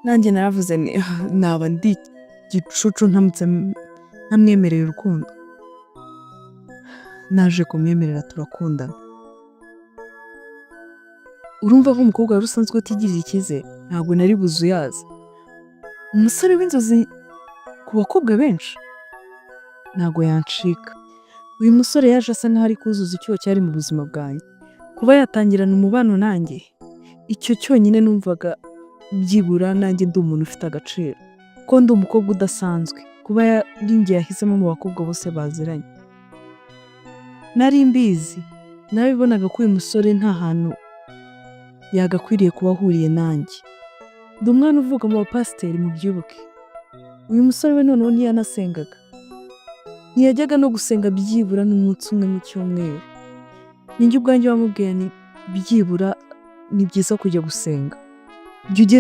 Nanjye naravuze nti: "Ah, naba ndi igicucu ntamutse ntamwemereye urukundo." Naje kumwemerera, turakundana. Urumva, nk'umukobwa wari usanzwe utigirira icyizere, ntabwo nari buzuyaze. Umusore w'inzozi ku bakobwa benshi ntabwo yancika. Uyu musore yaje asa nkaho ari kuzuza icyuho cyari mu buzima bwanjye. Kuba yatangirana umubano nanjye, icyo cyonyine numvaga byibura nanjye ndi umuntu ufite agaciro, ko ndi umukobwa udasanzwe, kuba ari njye yahisemo mu bakobwa bose baziranye. Nari mbizi, narabibonaga ko uyu musore nta hantu yagakwiriye kuba ahuriye nanjye. Ndi umwana uvuka mu bapasiteri, mubyibuke. Uyu musore we noneho ntiyanasengaga, ntiyajyaga no gusenga byibura n'umunsi umwe mu cyumweru. Ninjye ubwanjye wamubwiye ni byibura ni byiza kujya gusenga, jya ugerageza.